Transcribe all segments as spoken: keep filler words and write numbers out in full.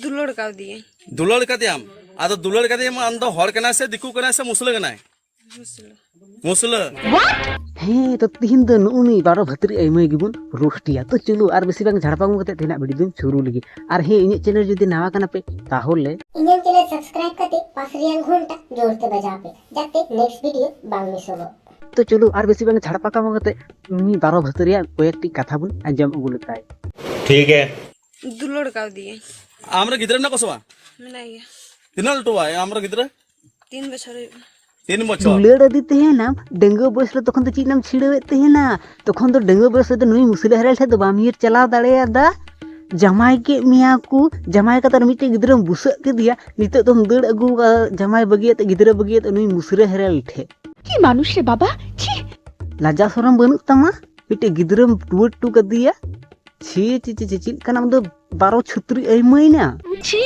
ᱫᱩᱞᱟᱹᱲ ᱠᱟᱣᱫᱤᱭᱟᱹᱧ᱾ ᱫᱩᱞᱟᱹᱲ ᱠᱟᱫᱮᱭᱟᱢ? ᱟᱫᱚ ᱫᱩᱞᱟᱹᱲ ᱠᱟᱫᱮᱭᱟᱢ, ᱟᱢ ᱫᱚ ᱦᱚᱲ ᱠᱟᱱᱟᱭ ᱥᱮ ᱫᱤᱠᱩ ᱠᱟᱱᱟᱭ ᱥᱮ ᱢᱩᱥᱞᱟᱹ ᱠᱟᱱᱟᱭ? ᱢᱩᱥᱞᱟᱹ᱾ ᱢᱩᱥᱞᱟᱹ? ᱦᱮᱸ, ᱛᱚ ᱛᱤᱦᱤᱧ ᱫᱚ ᱱᱩᱜᱼᱩ ᱱᱩᱭ ᱵᱟᱨᱚ ᱵᱷᱟᱹᱛᱨᱤ ᱟᱭᱢᱟᱹᱭ ᱜᱮᱵᱚᱱ ᱨᱳᱥᱴᱮᱭᱟ᱾ ᱛᱚ ᱪᱚᱞᱚ ᱟᱨ ᱵᱮᱥᱤ ᱵᱟᱝ ᱡᱷᱟᱲᱯᱟᱝ ᱠᱟᱛᱮ ᱛᱮᱦᱮᱧᱟᱜ ᱵᱷᱤᱰᱤᱭᱳ ᱫᱚᱧ ᱥᱩᱨᱩ ᱞᱮᱜᱮ᱾ ᱟᱨ ᱦᱮᱸ, ᱤᱧᱟᱹᱜ ᱪᱮᱱᱮᱞ ᱡᱩᱫᱤ ᱱᱟᱣᱟ ᱠᱟᱱᱟ ᱯᱮ, ᱛᱟᱦᱚᱞᱮ ᱤᱧᱟᱹᱜ ᱪᱮᱱᱮᱞ ᱥᱟᱵᱥᱠᱨᱟᱭᱤᱵ ᱠᱟᱛᱮ ᱯᱟᱥ ᱨᱮᱭᱟᱜ ᱜᱷᱚᱱᱴᱟ ᱡᱳᱨ ᱛᱮ ᱵᱟᱡᱟᱣ ᱯᱮ, ᱡᱟᱛᱮ ᱱᱮᱠᱥᱴ ᱵᱷᱤᱰᱤᱭᱳ ᱵᱟᱝ ᱢᱤᱥᱚᱜᱚᱜ᱾ ᱛᱚ ᱪᱚᱞᱚ ᱟᱨ ᱵᱮᱥᱤ ᱵᱟᱝ ᱡᱷᱟᱲᱯᱟᱠᱟᱢ ᱠᱟᱛᱮ ᱩᱱᱤ ᱵᱟᱨᱚ ᱵᱷᱟᱹᱛᱨᱤᱭᱟᱜ ᱠᱚᱭᱮᱠᱴᱤ ᱠᱟᱛᱷᱟ ᱵᱚᱱ ᱟᱸᱡᱚᱢ ᱟᱹᱜᱩ ᱞᱮᱛᱟᱭ᱾ ᱴᱷᱤᱠ ᱜᱮ᱾ ᱫᱩᱞᱟᱹᱲ ᱠᱟᱣᱫᱤᱭᱟᱹᱧ᱾ ᱟᱢᱨᱮ ᱜᱤᱫᱽᱨᱟᱹ ᱢᱮᱱᱟᱜ ᱠᱚᱣᱟ ᱥᱮ ᱵᱟᱝ? ᱢᱮᱱᱟᱭ ᱜᱮᱭᱟ᱾ ᱛᱤᱱᱟᱹᱜ ᱞᱟᱹᱴᱩᱣᱟᱭ ᱟᱢᱨᱮ ᱜᱤᱫᱽᱨᱟᱹ? ᱛᱤᱱ ᱵᱚᱪᱷᱚᱨ ᱦᱩᱭᱩᱜ ᱠᱟᱱᱟ᱾ ᱛᱤᱱ ᱵᱚᱪᱷᱚᱨ? ᱫᱩᱞᱟᱹᱲ ᱟᱹᱫᱤ ᱛᱟᱦᱮᱱᱟᱢ, ᱰᱟᱺᱜᱩᱣᱟᱹ ᱵᱚᱭᱮᱥ ᱨᱮ ᱛᱚᱠᱷᱚᱱ ᱫᱚ ᱪᱮᱫ ᱮᱢ ᱪᱷᱤᱲᱟᱹᱣᱮᱫ ᱛᱟᱦᱮᱱᱟ? ᱛᱚᱠᱷᱚᱱ ᱫᱚ ᱰᱟᱺᱜᱩᱣᱟᱹ ᱵᱚᱭᱮᱥ ᱨᱮᱫᱚ ᱱᱩᱭ ᱢᱩᱥᱞᱟᱹ ᱦᱮᱨᱮᱞ ᱴᱷᱮᱱ ᱫᱚ ᱵᱟᱢ ᱧᱤᱨ ᱪᱟᱞᱟᱣ ᱫᱟᱲᱮᱭᱟᱫᱟ᱾ ᱡᱟᱢᱟᱭ ᱠᱮᱫ ᱢᱮᱭᱟ ᱠᱚ, ᱡᱟᱢᱟᱭ ᱠᱟᱛᱮ ᱟᱨ ᱢᱤᱫᱴᱮᱱ ᱜᱤᱫᱽᱨᱟᱹᱢ ᱵᱩᱥᱟᱹᱜ ᱠᱮᱫᱮᱭᱟ, ᱱᱤᱛᱚᱜ ᱫᱚᱢ ᱫᱟᱹᱲ ᱟᱹᱜᱩ ᱟᱠᱟᱫᱟ ᱡᱟᱢᱟᱭ ᱵᱟᱹᱜᱤᱭᱟᱛᱮ, ᱜᱤᱫᱽᱨᱟᱹ ᱵᱟᱹᱜᱤᱭᱟᱛᱮ ᱱᱩᱭ ᱢᱩᱥᱞᱟᱹ ᱦᱮᱨᱮᱞ ᱴᱷᱮᱱ᱾ ᱪᱮᱫ ᱢᱟᱱᱩᱥ ᱨᱮ ᱵᱟᱵᱟ, ᱪᱷᱤ! ᱞᱟᱡᱟ ᱥᱚᱨᱚᱢ ᱵᱟᱹᱱᱩᱜ ᱛᱟᱢᱟ? ᱢᱤᱫᱴᱮᱡ ᱜᱤᱫᱽᱨᱟᱹᱢ ᱴᱩᱣᱟᱹᱨ ᱦᱚᱴᱚ ᱠᱟᱫᱮᱭᱟ? ᱪᱷᱤ, ᱪᱷᱤ, ᱪᱷᱤ, ᱪᱷᱤ, ᱪᱮᱫ ᱠᱟᱱᱟᱢ ᱫᱚ? ᱵᱟᱨᱚ ᱪᱷᱩᱛᱨᱤ ᱟᱹᱭᱢᱟᱹᱭᱱᱟ᱾ ᱪᱷᱤ,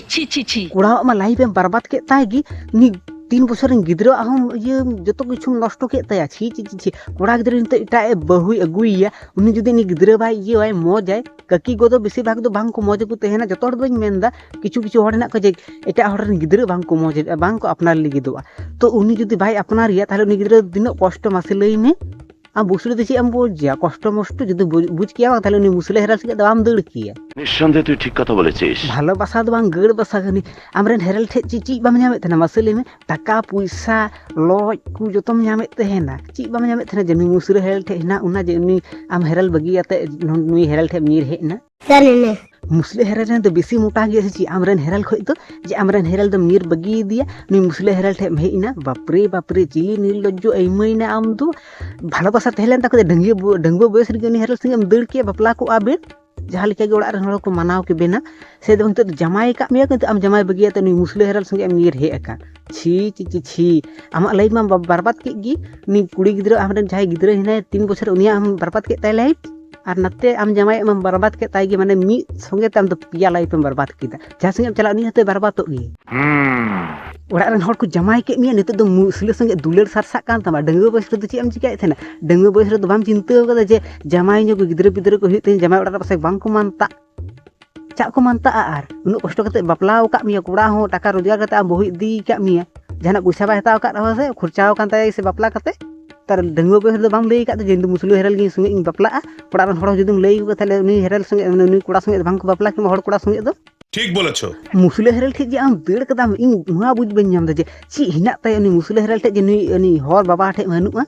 ᱪᱷᱤ, ᱪᱷᱤ, ᱪᱷᱤ᱾ ᱠᱚᱲᱟᱣᱟᱜ ᱢᱟ ᱞᱟᱭᱤᱯᱷ ᱮᱢ ᱵᱟᱨᱵᱟᱫ ᱠᱮᱫ ᱛᱟᱭ ᱜᱮ᱾ ᱩᱱᱤ ᱛᱤᱱ ᱵᱚᱪᱷᱚᱨ ᱨᱮᱱ ᱜᱤᱫᱽᱨᱟᱹᱣᱟᱜ ᱦᱚᱸ ᱤᱭᱟᱹ ᱡᱚᱛᱚ ᱠᱤᱪᱷᱩᱢ ᱱᱚᱥᱴᱚ ᱠᱮᱫ ᱛᱟᱭᱟ᱾ ᱪᱷᱤ, ᱪᱷᱤ, ᱪᱷᱤ, ᱪᱷᱤ᱾ ᱠᱚᱲᱟ ᱜᱤᱫᱽᱨᱟᱹ ᱱᱤᱛᱚᱜ ᱮᱴᱟᱜ ᱮ ᱵᱟᱹᱦᱩᱭ ᱟᱹᱜᱩᱭᱮᱭᱟ, ᱩᱱᱤ ᱡᱩᱫᱤ ᱩᱱᱤ ᱜᱤᱫᱽᱨᱟᱹ ᱵᱟᱭ ᱤᱭᱟᱹᱣᱟᱭ, ᱢᱚᱡᱟᱭ, ᱠᱟᱹᱠᱤ ᱜᱚ ᱫᱚ ᱵᱮᱥᱤᱨ ᱵᱷᱟᱜᱽ ᱫᱚ ᱵᱟᱝ ᱠᱚ ᱢᱚᱡᱽ ᱟᱠᱚ ᱛᱟᱦᱮᱱᱟ, ᱡᱚᱛᱚ ᱦᱚᱲ ᱫᱚ ᱵᱟᱹᱧ ᱢᱮᱱᱫᱟ, ᱠᱤᱪᱷᱩ ᱠᱤᱪᱷᱩ ᱦᱚᱲ ᱦᱮᱱᱟᱜ ᱠᱚᱣᱟ ᱡᱮ ᱮᱴᱟᱜ ᱦᱚᱲ ᱨᱮᱱ ᱜᱤᱫᱽᱨᱟᱹ ᱵᱟᱝ ᱠᱚ ᱢᱚᱡᱽ, ᱵᱟᱝ ᱠᱚ ᱟᱯᱱᱟᱨ ᱞᱟᱹᱜᱤᱫᱚᱜᱼᱟ᱾ ᱛᱚ ᱩᱱᱤ ᱡᱩᱫᱤ ᱵᱟᱭ ᱟᱯᱱᱟᱨᱮᱭᱟ, ᱛᱟᱦᱞᱮ ᱩᱱᱤ ᱜᱤᱫᱽᱨᱟᱹ ᱛᱤᱱᱟᱹᱜ ᱠᱚᱥᱴᱚ ᱢᱟᱥᱮ ᱞᱟᱹᱭ ᱢᱮ᱾ ᱟᱢ ᱵᱩᱥᱲᱤ ᱫᱚ ᱪᱮᱫ ᱮᱢ ᱵᱩᱡᱟ? ᱠᱚᱥᱴᱚ ᱢᱚᱥᱴᱚ ᱡᱩᱫᱤ ᱵᱩᱡᱽ, ᱵᱩᱡᱽ ᱠᱮᱭᱟ ᱵᱟᱝ, ᱛᱟᱦᱞᱮ ᱩᱱᱤ ᱢᱩᱥᱞᱟᱹ ᱦᱮᱨᱮᱞ ᱥᱮᱫ ᱫᱚ ᱵᱟᱢ ᱫᱟᱹᱲ ᱠᱮᱭᱟ᱾ নিঃসন্দেহে তুই ঠিক কথা বলেছিস। ᱵᱷᱟᱞᱚᱵᱟᱥᱟ ᱫᱚ ᱵᱟᱝ, ᱜᱟᱹᱲ ᱵᱟᱥᱟ ᱠᱟᱹᱱᱟᱹᱧ᱾ ᱟᱢᱨᱮᱱ ᱦᱮᱨᱮᱞ ᱴᱷᱮᱡ ᱪᱮᱫ, ᱪᱮᱫ ᱵᱟᱢ ᱧᱟᱢᱮᱫ ᱛᱟᱦᱮᱱᱟ? ᱢᱟᱥᱮ ᱞᱟᱹᱭ ᱢᱮ, ᱴᱟᱠᱟ ᱯᱚᱭᱥᱟ, ᱞᱚᱡ ᱠᱚ ᱡᱚᱛᱚᱢ ᱧᱟᱢᱮᱫ ᱛᱟᱦᱮᱱᱟ᱾ ᱪᱮᱫ ᱵᱟᱢ ᱧᱟᱢᱮᱫ ᱛᱟᱦᱮᱱᱟ ᱡᱮ ᱱᱩᱭ ᱢᱩᱥᱞᱟᱹ ᱦᱮᱨᱮᱞ ᱴᱷᱮᱡ ᱦᱮᱱᱟᱜ ᱚᱱᱟ, ᱡᱮ ᱩᱱᱤ ᱟᱢ ᱦᱮᱨᱮᱞ ᱵᱟᱹᱜᱤᱭᱟᱛᱮ ᱱᱩᱭ ᱦᱮᱨᱮᱞ ᱴᱷᱮᱡ ᱮᱢ ᱧᱤᱨ ᱦᱮᱡ ᱮᱱᱟ? ᱢᱩᱥᱞᱟᱹ ᱦᱮᱨᱮᱞ ᱨᱮᱱ ᱫᱚ ᱵᱮᱥᱤ ᱢᱚᱴᱟ ᱜᱮᱭᱟ ᱥᱮ ᱪᱮᱫ ᱟᱢᱨᱮᱱ ᱦᱮᱨᱮᱞ ᱠᱷᱚᱡ ᱫᱚ? ᱡᱮ ᱟᱢᱨᱮᱱ ᱦᱮᱨᱮᱞ ᱫᱚᱢ ᱧᱤᱨ ᱵᱟᱹᱜᱤᱭᱟᱫᱮᱭᱟ, ᱱᱩᱭ ᱢᱩᱥᱞᱟᱹ ᱦᱮᱨᱮᱞ ᱴᱷᱮᱡ ᱮᱢ ᱦᱮᱡ ᱮᱱᱟ? ᱵᱟᱯᱨᱮ, ᱵᱟᱯᱨᱮ, ᱪᱤᱞᱤ ᱱᱤᱨᱞᱚᱡᱡᱚ ᱟᱹᱭᱢᱟᱹᱭ ᱱᱟ ᱟᱢ ᱫᱚ᱾ ᱵᱷᱟᱞᱚᱵᱟᱥᱟ ᱛᱟᱦᱮᱸ ᱞᱮᱱ ᱛᱟᱠᱚ ᱛᱮ, ᱰᱟᱺᱜᱩᱣᱟᱹ, ᱰᱟᱺᱜᱩᱣᱟᱹ ᱵᱚᱭᱮᱥ ᱨᱮᱜᱮ ᱩᱱᱤ ᱦᱮᱨᱮᱞ ᱥᱚᱸᱜᱮ ᱮᱢ ᱫᱟᱹᱲ ᱠᱮᱭᱟ, ᱵᱟᱯᱞᱟ ᱠᱚᱜᱼᱟ ᱵᱮᱱ᱾ ᱡᱟᱦᱟᱸ ᱞᱮᱠᱟ ᱜᱮ ᱚᱲᱟᱜ ᱨᱮᱱ ᱦᱚᱲ ᱠᱚ ᱢᱟᱱᱟᱣ ᱠᱮᱵᱮᱱᱟ, ᱥᱮ ᱫᱚ ᱱᱤᱛᱚᱜ ᱫᱚ ᱡᱟᱢᱟᱭ ᱟᱠᱟᱫ ᱢᱮᱭᱟ, ᱠᱤᱱᱛᱩ ᱟᱢ ᱡᱟᱢᱟᱭ ᱵᱟᱹᱜᱤᱭᱟᱛᱮ ᱱᱩᱭ ᱢᱩᱥᱞᱟᱹ ᱦᱮᱨᱮᱞ ᱥᱚᱸᱜᱮ ᱮᱢ ᱧᱤᱨ ᱦᱮᱡ ᱟᱠᱟᱱ᱾ ᱪᱷᱤ, ᱪᱷᱤ, ᱪᱷᱤ, ᱪᱷᱤ᱾ ᱟᱢᱟᱜ ᱞᱟᱭᱤᱯᱷ ᱢᱟ ᱵᱟ-, ᱵᱟᱨᱵᱟᱫ ᱠᱮᱫ ᱜᱮ᱾ ᱩᱱᱤ ᱠᱩᱲᱤ ᱜᱤᱫᱽᱨᱟᱹ, ᱟᱢᱨᱮᱱ ᱡᱟᱦᱟᱸᱭ ᱜᱤᱫᱽᱨᱟᱹ ᱦᱮᱱᱟᱭ ᱛᱤᱱ ᱵᱚᱪᱷᱚᱨ, ᱩᱱᱤᱭᱟᱜ ᱮᱢ ᱵᱟᱨᱵᱟᱫ ᱠᱮᱫ ᱛᱟᱭ ᱞᱟᱭᱤᱯᱷ᱾ ᱟᱨ ᱱᱟᱛᱮ ᱟᱢ ᱡᱟᱢᱟᱭ ᱮᱢ ᱵᱟᱨᱵᱟᱫ ᱠᱮᱫ ᱛᱟᱭ ᱜᱮ, ᱢᱟᱱᱮ ᱢᱤᱫ ᱥᱚᱸᱜᱮ ᱛᱮ ᱟᱢ ᱫᱚ ᱯᱮᱭᱟ ᱞᱟᱭᱤᱯ ᱮᱢ ᱵᱟᱨᱵᱟᱫ ᱠᱮᱫᱟ᱾ ᱡᱟᱦᱟᱸ ᱥᱚᱸᱜᱮ ᱮᱢ ᱪᱟᱞᱟᱜ, ᱩᱱᱤ ᱦᱚᱸᱛᱚᱭ ᱵᱟᱨᱵᱟᱫᱚᱜ ᱜᱮ᱾ ᱚᱲᱟᱜ ᱨᱮᱱ ᱦᱚᱲ ᱠᱚ ᱡᱟᱢᱟᱭ ᱠᱮᱫ ᱢᱮᱭᱟ, ᱱᱤᱛᱚᱜ ᱫᱚ ᱢᱩᱥᱞᱟᱹ ᱥᱚᱸᱜᱮ ᱫᱩᱞᱟᱹᱲ ᱥᱟᱨᱥᱟᱜ ᱠᱟᱱ ᱛᱟᱢᱟ᱾ ᱰᱟᱺᱜᱩᱣᱟᱹ ᱵᱚᱭᱮᱥ ᱨᱮᱫᱚ ᱪᱮᱫ ᱮᱢ ᱪᱤᱠᱟᱹᱭᱮᱫ ᱛᱟᱦᱮᱱᱟ? ᱰᱟᱺᱜᱩᱣᱟᱹ ᱵᱚᱭᱮᱥ ᱨᱮᱫᱚ ᱵᱟᱢ ᱪᱤᱱᱛᱟᱹ ᱠᱟᱫᱟ ᱡᱮ ᱡᱟᱢᱟᱭ ᱧᱚᱜ ᱠᱚ, ᱜᱤᱫᱽᱨᱟᱹ ᱯᱤᱫᱽᱨᱟᱹ ᱠᱚ ᱦᱩᱭᱩᱜ ᱛᱤᱧ, ᱡᱟᱢᱟᱭ ᱚᱲᱟᱜ ᱨᱮ ᱯᱟᱥᱮᱡ ᱵᱟᱝ ᱠᱚ ᱢᱟᱱᱛᱟᱜ᱾ ᱪᱟᱜ ᱠᱚ ᱢᱟᱱᱛᱟᱜᱼᱟ? ᱟᱨ ᱩᱱᱟᱹᱜ ᱠᱚᱥᱴᱚ ᱠᱟᱛᱮ ᱵᱟᱯᱞᱟ ᱟᱠᱟᱫ ᱢᱮᱭᱟ ᱠᱚᱲᱟ ᱦᱚᱸ, ᱴᱟᱠᱟ ᱨᱳᱡᱽᱜᱟᱨ ᱠᱟᱛᱮ ᱟᱢ ᱵᱟᱹᱦᱩᱭ ᱤᱫᱤ ᱟᱠᱟᱫ ᱢᱮᱭᱟ, ᱡᱟᱦᱟᱱᱟᱜ ᱯᱚᱭᱥᱟ ᱵᱟᱭ ᱦᱟᱛᱟᱣ ᱟᱠᱟᱫ ᱨᱮᱦᱚᱸ ᱥᱮ ᱠᱷᱚᱨᱪᱟᱣ ᱟᱠᱟᱱ ᱛᱟᱭᱟ ᱥᱮ ᱵᱟᱯᱞᱟ ᱠᱟᱛᱮ, ᱛᱟᱨ ᱰᱟᱺᱜᱩᱣᱟᱹ ᱵᱚᱭᱮᱥ ᱨᱮᱫᱚ ᱵᱟᱢ ᱞᱟᱹᱭ ᱟᱠᱟᱫ ᱡᱮ ᱤᱧ ᱫᱚ ᱢᱩᱥᱞᱟᱹ ᱦᱮᱨᱮᱞ ᱜᱤᱧ ᱥᱚᱸᱜᱮ ᱤᱧ ᱵᱟᱯᱞᱟᱜᱼᱟ᱾ ᱚᱲᱟᱜ ᱨᱮᱱ ᱦᱚᱲ ᱦᱚᱸ ᱡᱩᱫᱤᱢ ᱞᱟᱹᱭ ᱟᱠᱚ ᱠᱷᱟᱱ, ᱛᱟᱦᱞᱮ ᱩᱱᱤ ᱦᱮᱨᱮᱞ ᱥᱚᱸᱜᱮ, ᱢᱟᱱᱮ ᱩᱱᱤ ᱠᱚᱲᱟ ᱥᱚᱸᱜᱮ ᱫᱚ ᱵᱟᱝ ᱠᱚ ᱵᱟᱯᱞᱟ ᱠᱤᱱᱟ, ᱦᱚᱲ ᱠᱚᱲᱟ ᱥᱚᱸᱜᱮ ᱫᱚ᱾ ᱴᱷᱤᱠ ᱵᱚᱞᱮᱪᱷᱚ᱾ ᱢᱩᱥᱞᱟᱹ ᱦᱮᱨᱮᱞ ᱴᱷᱮᱡ ᱡᱮ ᱟᱢ ᱫᱟᱹᱲ ᱠᱟᱫᱟᱢ, ᱤᱧ ᱱᱚᱣᱟ ᱵᱩᱡᱽ ᱵᱟᱹᱧ ᱧᱟᱢ ᱮᱫᱟ ᱡᱮ ᱪᱮᱫ ᱦᱮᱱᱟᱜ ᱛᱟᱭᱟ ᱩᱱᱤ ᱢᱩᱥᱞᱟᱹ ᱦᱮᱨᱮᱞ ᱴᱷᱮᱡ ᱡᱮ ᱱᱩᱭ, ᱩᱱᱤ ᱦᱚᱲ ᱵᱟᱵᱟ ᱴᱷᱮᱡ ᱵᱟᱹᱱᱩᱜᱼᱟ᱾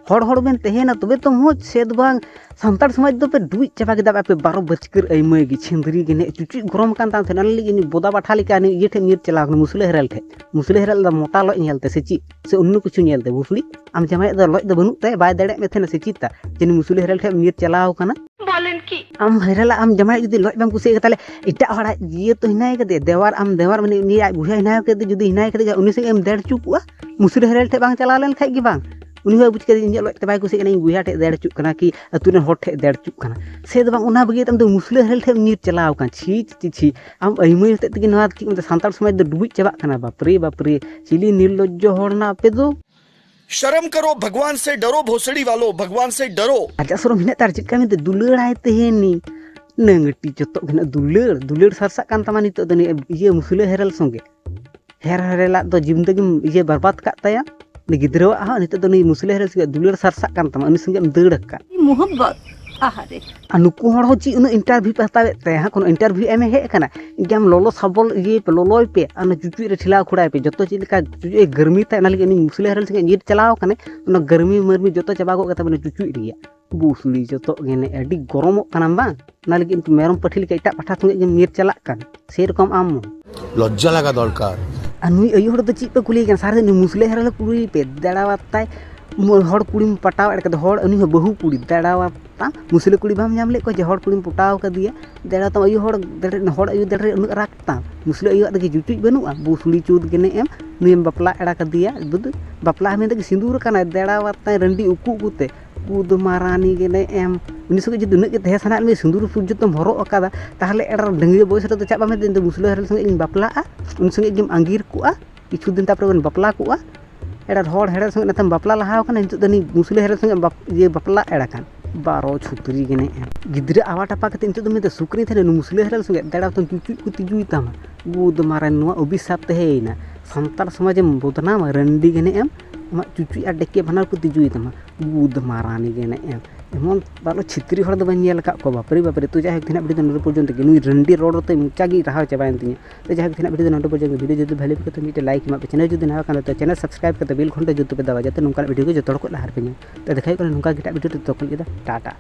ᱦᱚᱲ ᱦᱚᱲ ᱵᱮᱱ ᱛᱟᱦᱮᱱᱟ ᱛᱚᱵᱮ ᱛᱚ ᱢᱚᱡᱽ, ᱥᱮ ᱫᱚ ᱵᱟᱝ? ᱥᱟᱱᱛᱟᱲ ᱥᱚᱢᱟᱡᱽ ᱫᱚ ᱯᱮ ᱰᱩᱵᱩᱡ ᱪᱟᱵᱟ ᱠᱮᱫᱟ ᱯᱮ, ᱵᱟᱨᱚ ᱵᱟᱹᱪᱠᱟᱹᱨ ᱟᱹᱭᱢᱟᱹᱭ ᱜᱮ ᱪᱷᱤᱸᱫᱽᱨᱤ ᱜᱮ ᱱᱮ ᱪᱩᱪᱩᱡ ᱜᱚᱨᱚᱢ ᱠᱟᱱ ᱛᱟᱢ ᱛᱟᱦᱮᱱᱟ, ᱚᱱᱟ ᱞᱟᱹᱜᱤᱫ ᱩᱱᱤ ᱵᱚᱫᱟ ᱵᱟᱴᱷᱟ ᱞᱮᱠᱟ ᱩᱱᱤ ᱤᱭᱟᱹ ᱴᱷᱮᱡ ᱧᱤᱨ ᱪᱟᱞᱟᱣ ᱠᱟᱱᱟ, ᱢᱩᱥᱞᱟᱹ ᱦᱮᱨᱮᱞ ᱴᱷᱮᱡ᱾ ᱢᱩᱥᱞᱟᱹ ᱦᱮᱨᱮᱞ ᱫᱚ ᱢᱚᱴᱟ ᱞᱚᱡ ᱧᱮᱞ ᱛᱮ ᱥᱮ ᱪᱮᱫ, ᱥᱮ ᱚᱱᱱᱚ ᱠᱤᱪᱷᱩ ᱧᱮᱞ ᱛᱮ? ᱵᱩᱥᱲᱤ, ᱟᱢ ᱡᱟᱢᱟᱭᱟᱜ ᱫᱚ ᱞᱚᱡ ᱫᱚ ᱵᱟᱹᱱᱩᱜ ᱛᱟᱭᱟ, ᱵᱟᱭ ᱫᱟᱲᱮᱭᱟᱜ ᱢᱮ ᱛᱟᱦᱮᱱᱟ ᱥᱮ ᱪᱮᱫ ᱛᱟ? ᱡᱮ ᱱᱩᱭ ᱢᱩᱥᱞᱟᱹ ᱦᱮᱨᱮᱞ ᱴᱷᱮᱡ ᱧᱤᱨ ᱪᱟᱞᱟᱣ ᱠᱟᱱᱟ᱾ ᱵᱚᱞᱮᱱ ᱠᱤ? ᱟᱢ ᱦᱮᱨᱮᱞᱟ, ᱟᱢ ᱡᱟᱢᱟᱭ ᱡᱩᱫᱤ ᱞᱚᱡ ᱵᱟᱢ ᱠᱩᱥᱤᱭᱟᱜ ᱠᱟᱱᱟ, ᱛᱟᱦᱞᱮ ᱮᱴᱟᱜ ᱦᱚᱲᱟᱜ ᱤᱭᱟᱹ ᱛᱚ ᱦᱮᱱᱟᱭ ᱠᱟᱫᱮᱭᱟ, ᱫᱮᱣᱟᱨ, ᱟᱢ ᱫᱮᱣᱟᱨ, ᱢᱟᱱᱮ ᱩᱱᱤ ᱟᱡ ᱵᱚᱭᱦᱟ ᱦᱮᱱᱟᱭ ᱠᱟᱫᱮ, ᱡᱩᱫᱤ ᱦᱮᱱᱟᱭ ᱠᱟᱫᱮ ᱠᱷᱟᱱ ᱩᱱᱤ ᱥᱮᱫ ᱮᱢ ᱫᱟᱹᱲ ᱪᱩ ᱠᱚᱜᱼᱟ᱾ ᱢᱩᱥᱞᱟᱹ ᱦᱮᱨᱮᱞ ᱴᱷᱮᱡ ᱵᱟᱝ ᱪᱟᱞᱟᱣ ᱞᱮᱱ ᱠᱷᱟᱡ ᱜᱮ ᱵᱟᱝ᱾ ᱩᱱᱤ ᱦᱚᱸ ᱵᱩᱡᱽ ᱠᱮᱫᱟ ᱤᱧᱟᱹᱜ ᱞᱚᱡ ᱛᱮ ᱵᱟᱭ ᱠᱩᱥᱤᱭᱟᱜ ᱠᱟᱱᱟ, ᱤᱧ ᱵᱚᱭᱦᱟ ᱴᱷᱮᱡ ᱫᱟᱹᱲ ᱪᱩᱜ ᱠᱟᱱᱟ ᱠᱤ ᱟᱹᱛᱩ ᱨᱮᱱ ᱦᱚᱲ ᱴᱷᱮᱡ ᱫᱟᱹᱲ ᱪᱩᱜ ᱠᱟᱱᱟ᱾ ᱥᱮ ᱫᱚ ᱵᱟᱝ, ᱚᱱᱟ ᱵᱟᱹᱜᱤᱭᱟᱹᱛᱮ ᱟᱢ ᱫᱚ ᱢᱩᱥᱞᱟᱹ ᱦᱮᱨᱮᱞ ᱴᱷᱮᱡ ᱮᱢ ᱧᱤᱨ ᱪᱟᱞᱟᱣ ᱠᱟᱱᱟ᱾ ᱪᱷᱤ, ᱪᱷᱤ, ᱪᱷᱤ, ᱪᱷᱤ᱾ ᱟᱢ ᱟᱹᱭᱢᱟᱹᱭ ᱦᱚᱛᱮᱡ ᱛᱮᱜᱮ ᱱᱚᱣᱟ ᱪᱮᱫ ᱠᱚ ᱢᱮᱛᱟᱜᱼᱟ, ᱥᱟᱱᱛᱟᱲ ᱥᱚᱢᱟᱡᱽ ᱫᱚ ᱰᱩᱵᱩᱡ ᱪᱟᱵᱟᱜ ᱠᱟᱱᱟ᱾ ᱵᱟᱯᱨᱮ, ᱵᱟᱯᱨᱮ, ᱪᱤᱞᱤ ᱱᱤᱨᱞᱚᱡᱽᱡᱚ ᱦᱚᱲ ᱱᱟ ᱟᱯᱮ ᱫᱚ᱾ शर्म करो, भगवान से डरो, भोसड़ी वालों, भगवान से डरो। ᱞᱟᱡᱟᱜ ᱥᱚᱨᱚᱢ ᱦᱮᱱᱟᱜ ᱛᱟᱨ ᱪᱮᱫ ᱠᱟᱹᱢᱤ ᱛᱮ ᱫᱩᱞᱟᱹᱲᱟᱭ ᱛᱟᱦᱮᱱᱤᱧ? ᱱᱟᱹᱝᱴᱤ ᱡᱚᱛᱚ ᱜᱮ ᱱᱟᱜ ᱫᱩᱞᱟᱹᱲ, ᱫᱩᱞᱟᱹᱲ ᱥᱟᱨᱥᱟᱜ ᱠᱟᱱ ᱛᱟᱢᱟ ᱱᱤᱛᱚᱜ ᱫᱚ ᱱᱤᱭᱟᱹ ᱤᱭᱟᱹ ᱢᱩᱥᱞᱟᱹ ᱦᱮᱨᱮᱞ ᱥᱚᱸᱜᱮ᱾ ᱦᱮᱨ ᱦᱮᱨᱮᱞᱟᱜ ᱫᱚ ᱡᱤᱵᱽᱱᱟᱹ ᱜᱮᱢ ᱤᱭᱟᱹ ᱵᱟᱨᱵᱟᱫ ᱠᱟᱜ ᱛᱟᱭᱟ, ᱩᱱᱤ ᱜᱤᱫᱽᱨᱟᱹᱣᱟᱜ ᱦᱚᱸ᱾ ᱱᱤᱛᱚᱜ ᱫᱚ ᱱᱩᱭ ᱢᱩᱥᱞᱟᱹ ᱦᱮᱨᱮᱞ ᱥᱚᱸᱜᱮ ᱫᱩᱞᱟᱹᱲ ᱥᱟᱨᱥᱟᱜ ᱠᱟᱱ ᱛᱟᱢᱟ, ᱩᱱᱤ ᱥᱚᱸᱜᱮ ᱮᱢ ᱫᱟᱹᱲ ᱟᱠᱟᱫ᱾ ᱢᱚᱦᱚᱵᱵᱚᱛ, ᱟᱦᱟᱨᱮ᱾ ᱟᱨ ᱱᱩᱠᱩ ᱦᱚᱲ ᱦᱚᱸ ᱪᱮᱫ ᱩᱱᱟᱹᱜ ᱤᱱᱴᱟᱨᱵᱷᱤᱭᱩ ᱯᱮ ᱦᱟᱛᱟᱣᱮᱫ ᱛᱟᱭᱟ? ᱦᱟᱸᱜ ᱠᱳᱱᱳ ᱤᱱᱴᱟᱨᱵᱷᱤᱭᱩ ᱮᱢᱮ ᱦᱮᱡ ᱟᱠᱟᱱᱟ? ᱤᱧ ᱟᱢ ᱞᱚᱞᱚ ᱥᱟᱵᱚᱞ ᱤᱭᱟᱹᱭ ᱯᱮ, ᱞᱚᱞᱚᱭ ᱯᱮ, ᱟᱨ ᱚᱱᱟ ᱪᱩᱪᱩᱡ ᱨᱮ ᱴᱷᱮᱞᱟᱣ ᱠᱷᱚᱲᱟᱭ ᱯᱮ᱾ ᱡᱚᱛᱚ ᱪᱮᱫ ᱞᱮᱠᱟ ᱪᱩᱪᱩᱡ ᱮ ᱜᱟᱹᱨᱢᱤ ᱛᱟᱭ, ᱚᱱᱟ ᱞᱟᱹᱜᱤᱫ ᱩᱱᱤ ᱢᱩᱥᱞᱟᱹ ᱦᱮᱨᱮᱞ ᱥᱚᱸᱜᱮ ᱧᱤᱨ ᱪᱟᱞᱟᱣ ᱟᱠᱟᱱᱟᱭ, ᱚᱱᱟ ᱜᱟᱹᱨᱢᱤ ᱢᱟᱹᱨᱢᱤ ᱡᱚᱛᱚ ᱪᱟᱵᱟ ᱜᱚᱫ ᱠᱟᱛᱟ ᱵᱚᱱᱟ ᱪᱩᱪᱩᱡ ᱨᱮᱭᱟᱜ᱾ ᱵᱩᱥᱲᱤ ᱡᱚᱛᱚ ᱜᱮ ᱱᱮ ᱟᱹᱰᱤ ᱜᱚᱨᱚᱢᱚᱜ ᱠᱟᱱᱟᱢ ᱵᱟᱝ? ᱚᱱᱟ ᱞᱟᱹᱜᱤᱫ ᱢᱮᱨᱚᱢ ᱯᱟᱹᱴᱷᱤ ᱞᱮᱠᱟ ᱮᱴᱟᱜ ᱯᱟᱴᱷᱟ ᱥᱚᱸᱜᱮ ᱜᱮᱢ ᱧᱤᱨ ᱪᱟᱞᱟᱜ ᱠᱟᱱ, ᱥᱮᱨᱚᱠᱚᱢ ᱟᱢ ᱦᱚᱸ᱾ ᱞᱚᱡᱽᱡᱟ ᱞᱟᱜᱟ ᱫᱚᱨᱠᱟᱨ᱾ ᱟᱨ ᱱᱩᱭ ᱟᱭᱳ ᱦᱚᱲ ᱫᱚ ᱪᱮᱫ ᱯᱮ ᱠᱩᱞᱤᱭᱮ ᱠᱟᱱᱟ? ᱥᱟᱨᱟ ᱫᱤᱱ ᱱᱩᱭ ᱢᱩᱥᱞᱟᱹ ᱦᱮᱨᱮᱞ ᱠᱩᱞᱤᱭᱮ ᱯᱮ, ᱫᱟᱬᱟᱣᱟᱛᱟᱭ᱾ ᱢᱩ-, ᱦᱚᱲ ᱠᱩᱲᱤᱢ ᱯᱟᱴᱟᱣ ᱮᱲ ᱠᱟᱫᱟ, ᱦᱚᱲ ᱩᱱᱤ ᱦᱚᱸ ᱵᱟᱹᱦᱩ ᱠᱩᱲᱤ ᱫᱟᱬᱟᱣᱟᱛᱟ᱾ ᱢᱩᱥᱞᱟᱹ ᱠᱩᱲᱤ ᱵᱟᱢ ᱧᱟᱢ ᱞᱮᱫ ᱠᱚᱣᱟ ᱡᱮ ᱦᱚᱲ ᱠᱩᱲᱤᱢ ᱯᱚᱴᱟᱣ ᱠᱟᱫᱮᱭᱟ? ᱫᱟᱬᱟᱣᱟᱛᱟᱢ ᱟᱭᱳ ᱦᱚᱲ ᱫᱟᱲᱮ, ᱦᱚᱲ ᱟᱭᱳ ᱫᱟᱲᱮ ᱩᱱᱟᱹᱜ ᱨᱟᱜᱽ ᱛᱟᱢ᱾ ᱢᱩᱥᱞᱟᱹ ᱟᱭᱳᱣᱟᱜ ᱫᱚ ᱠᱤ ᱡᱩᱪᱩᱡ ᱵᱟᱹᱱᱩᱜᱼᱟ? ᱵᱩᱥᱲᱤ ᱪᱩᱛ ᱜᱮᱱᱮ ᱮᱢ, ᱱᱩᱭᱮᱢ ᱵᱟᱯᱞᱟ ᱮᱲᱟ ᱠᱟᱫᱮᱭᱟ᱾ ᱵᱩᱫ-, ᱵᱟᱯᱞᱟ ᱢᱮᱱᱛᱮ ᱠᱤ ᱥᱤᱸᱫᱩᱨ ᱠᱟᱱᱟᱭ? ᱫᱟᱬᱟᱣᱟᱛᱟᱭ ᱨᱟᱺᱰᱤ ᱩᱠᱩ ᱩᱠᱩᱛᱮ᱾ ᱠᱩᱫ ᱢᱟᱨᱟᱱᱤ ᱜᱮᱞᱮ ᱮᱢ᱾ ᱩᱱᱤ ᱥᱚᱸᱜᱮ ᱡᱩᱫᱤ ᱩᱱᱟᱹᱜ ᱜᱮ ᱛᱟᱦᱮᱸ ᱥᱟᱱᱟᱭᱮᱫ ᱢᱮᱭᱟ, ᱥᱤᱸᱫᱩᱨ ᱯᱚᱨᱡᱚᱱᱛᱚᱢ ᱦᱚᱨᱚᱜ ᱟᱠᱟᱫᱟ, ᱛᱟᱦᱚᱞᱮ ᱮᱲᱟ ᱰᱟᱺᱜᱩᱣᱟᱹ ᱵᱚᱭᱮᱥ ᱨᱮᱫᱚ ᱪᱟᱜ ᱵᱟᱢ ᱢᱮᱱᱫᱟ, "ᱤᱧ ᱫᱚ ᱢᱩᱥᱞᱟᱹ ᱦᱚᱲ ᱥᱚᱸᱜᱮ ᱤᱧ ᱵᱟᱯᱞᱟᱜᱼᱟ", ᱩᱱᱤ ᱥᱚᱸᱜᱮ ᱜᱮᱢ ᱟᱸᱜᱤᱨ ᱠᱚᱜᱼᱟ᱾ ᱠᱤᱪᱷᱩ ᱫᱤᱱ ᱛᱟᱯᱚᱨᱮ ᱵᱚᱱ ᱵᱟᱯᱞᱟ ᱠᱚᱜᱼᱟ᱾ ᱮᱲᱟ ᱦᱚᱲ ᱦᱮᱲᱮ ᱥᱚᱸᱜᱮ ᱱᱮᱛᱟᱨ ᱵᱟᱯᱞᱟ ᱞᱟᱦᱟ ᱟᱠᱟᱱᱟ, ᱱᱤᱛᱚᱜ ᱫᱚ ᱩᱱᱤ ᱢᱩᱥᱞᱟᱹ ᱦᱮᱲᱮ ᱥᱚᱸᱜᱮ ᱵᱟᱯ-, ᱤᱭᱟᱹ ᱵᱟᱯᱞᱟ ᱮᱲᱟ ᱠᱟᱱ᱾ ᱵᱟᱨᱚ ᱪᱷᱩᱛᱨᱤ ᱜᱮ ᱮᱱᱮᱡ ᱮᱢ᱾ ᱜᱤᱫᱽᱨᱟᱹ ᱟᱣᱟ ᱴᱟᱯᱟ ᱠᱟᱛᱮ ᱱᱤᱛᱚᱜ ᱫᱚ ᱢᱮᱱᱫᱟ ᱥᱩᱠᱨᱤ ᱛᱟᱦᱮᱱᱟ, ᱩᱱᱤ ᱢᱩᱥᱞᱟᱹ ᱦᱮᱲᱮ ᱥᱚᱸᱜᱮ ᱫᱟᱬᱟ ᱛᱟᱢ ᱪᱩᱪᱩᱡ ᱠᱚ ᱛᱤᱡᱩᱭ ᱛᱟᱢᱟ᱾ ᱜᱩᱫ ᱢᱟᱨᱟᱱ, ᱱᱚᱣᱟ ᱚᱵᱷᱤᱥᱟᱯ ᱛᱟᱦᱮᱸᱭᱮᱱᱟ᱾ ᱥᱟᱱᱛᱟᱲ ᱥᱚᱢᱟᱡᱽ ᱮᱢ ᱵᱚᱫᱱᱟᱢᱟ, ᱨᱟᱱᱰᱤ ᱜᱮ ᱮᱱᱮᱡ ᱮᱢ, ᱟᱢᱟᱜ ᱪᱩᱪᱩᱡ ᱟᱨ ᱰᱮᱠᱮ ᱵᱟᱱᱟᱨ ᱠᱚ ᱛᱤᱡᱩᱭ ᱛᱟᱢᱟ᱾ ᱜᱩᱫ ᱢᱟᱨᱟᱱᱤ ᱜᱮ ᱮᱱᱮᱡ ᱮᱢ᱾ ᱮᱢᱚᱱ ᱵᱟᱞᱚ ᱪᱷᱤᱛᱨᱤ ᱦᱚᱲ ᱫᱚ ᱵᱟᱹᱧ ᱧᱮᱞ ᱟᱠᱟᱫ ᱠᱚᱣᱟ, ᱵᱟᱯᱨᱮ ᱵᱟᱯᱨᱮ᱾ ᱛᱚ ᱡᱟᱭᱦᱳᱠ, ᱛᱤᱱᱟᱹᱜ ᱵᱷᱤᱰᱤᱭᱳ ᱫᱚ ᱱᱚᱰᱮ ᱯᱚᱨᱡᱚᱱᱛᱚ ᱜᱮ, ᱱᱩᱭ ᱨᱟᱱᱰᱤ ᱨᱚᱲ ᱨᱚᱲᱛᱮ ᱢᱚᱪᱟ ᱜᱮ ᱨᱟᱦᱟᱣ ᱪᱟᱵᱟᱭᱮᱱ ᱛᱤᱧᱟ᱾ ᱛᱚ ᱡᱟᱭᱦᱳᱠ, ᱛᱤᱱᱟᱹᱜ ᱵᱷᱤᱰᱤᱭᱳ ᱫᱚ ᱱᱚᱰᱮ ᱯᱚᱨᱡᱚᱱᱛᱚ᱾ ᱵᱷᱤᱰᱤᱭᱳ ᱡᱩᱫᱤ ᱵᱷᱟᱞᱮ ᱯᱮ ᱠᱟᱛᱮ ᱢᱤᱫᱴᱮᱱ ᱞᱟᱭᱤᱠ ᱮᱢᱟᱜ ᱯᱮ, ᱪᱮᱱᱮᱞ ᱡᱩᱫᱤ ᱱᱟᱣᱟ ᱠᱟᱱᱟ ᱛᱚ ᱪᱮᱱᱮᱞ ᱥᱟᱵᱥᱠᱨᱟᱭᱤᱵ ᱠᱟᱛᱮ ᱵᱮᱞ ᱜᱷᱚᱱᱴᱟ ᱡᱩᱫᱩ ᱯᱮ ᱫᱟᱵᱟ, ᱡᱟᱛᱮ ᱱᱚᱝᱠᱟᱱᱟᱜ ᱵᱷᱤᱰᱤᱭᱳ ᱜᱮ ᱡᱚᱛᱚ ᱦᱚᱲ ᱠᱚ ᱞᱟᱦᱟ ᱨᱮᱯᱮ ᱧᱟᱢ᱾ ᱛᱚ ᱫᱮᱠᱷᱟᱭ ᱦᱩᱭᱩᱜ ᱠᱟᱱᱟ ᱱᱚᱝᱠᱟ ᱜᱮ ᱮᱴᱟᱜ ᱵᱷᱤᱰᱤᱭᱳ ᱨᱮ, ᱛᱚᱠᱷᱚᱱ ᱜᱮ ᱫᱟ ᱴᱟᱴᱟ᱾